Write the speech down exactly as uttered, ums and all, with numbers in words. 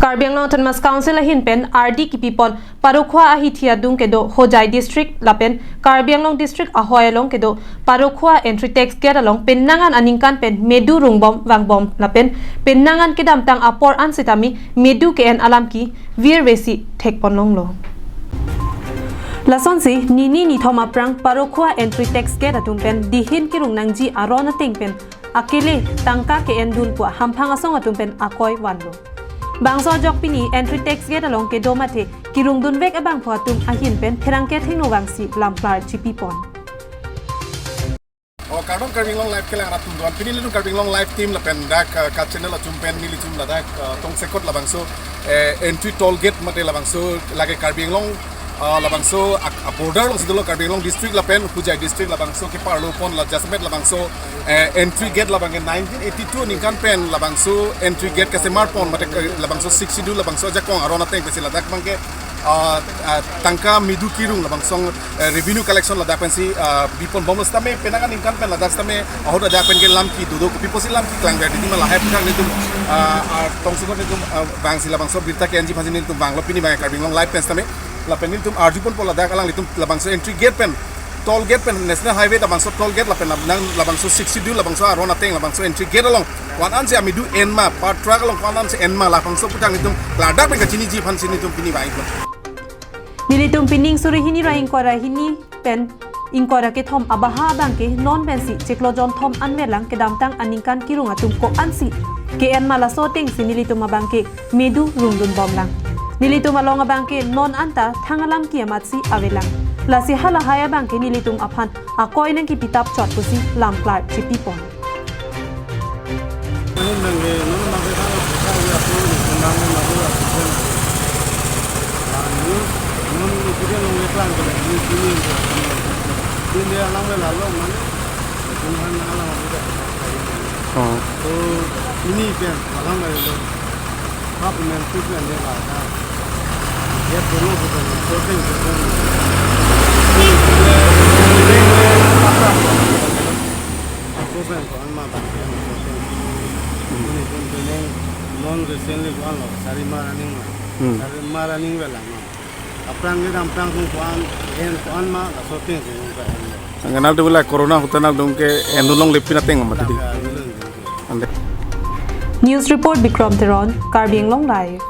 Karbi Anglong Autonomous Council ahin pen ardi kipipon Parokhowa ahithi adung kedo Hojai District lapen Karbi Anglong District ahoi along kedo Parokhowa entry tax gate along penang an aningkan pen medu rungbom vangbom lapen penang an kedamtang apor an sitame medu ke-en alam ke virvesi thekponlonglo. Lasonsi nini nithom aphrang Parokhowa entry tax gate atum pen dihin kirung nangji aron ateng pen akele tangka ke-endun pu hamphang asong atum pen akoi vanlo. Bangso ajok pini entry tax gate along kedo mate kirungdunvek abangphu atum ahin pen pherangke thengno vangsi lamklar chipipon. O, kardom Karbi Anglong Live kelang rat atum doan. Pini nelitum Karbi Anglong Live team lapen dak, eh, ka channel atum pen nelitum ladak, eh, tongsekot labangso, eh, entry toll gate mate labangso lake Karbi Anglong, eh, labangso ak-, a border alongsi dolo Karbi Anglong District lapen Hojai District labangso keparlopon la jasemet labangso, eh, entry gate labangke nineteen eighty-two aningkan pen labangso entry gate kesemarpon mate, eh, labangso Sixth Schedule labangso ajakong aron ateng pensi ladak abangke ah, ah, tangka medu kirung labangso, eh, revenue collection ladak pensi, ah, biponbomlo sitame penang aningkan pen ladak sitame ahut ladak pen ke lam kedo do, kopi pusi lam keklang ver didi ma lahai aputhak nelitum, ah, ah, tongsekot nelitum, ah, vangsi labangso birta ke-enji aphansi nelitum vanglo pini abang Karbi Anglong Live pen sitame lapen nelitum arjuponpo ladak alanglitum labangso entry gate pen toll gate pen National Highway labangso toll gate lapen lab-, nang labangso Sixth Schedule labangso aron ateng labangso entry gate along ko-an ansi amedu enma, pa truck along ko-an ansi enma labangso aputhak nelitum ladak pen kachiniji aphansi nelitum pini vanglo. Nelitum pining suri hini ra ingkoi ra hini pen ingkoi ra kethom abaha abangke non pensi chiklo jonthom anverlang kedamtang aningkan kirung atum ko-ansi ke-enma laso atengsi nelitum abangke medu rungdunbomlang. Nelitum along abangke non anta thang alam ke-en amatsi avelang. Lasi halahai abangke nelitum aphan akoi nangkepitap chot pusi lamklar chipipon. Oh. So, ini kan, malam hari lo. Apa main tu kan dia lah, kan. Dia perlu betul, betul, betul. Aku kan ko-an ma bang yang ko-an. Ini pun pening non recently ko-an lo, sari ma running ma. Hmm. Sari ma running avelang ma. Aphrang kedamtang ko-an, en ko-an ma, laso atengsi ko-an lo. Angan nangtum la corona ahut nangtum ke endunlongle pin ateng ma tidi. Ante. News report Bikram Teron, Karbi Anglong Live.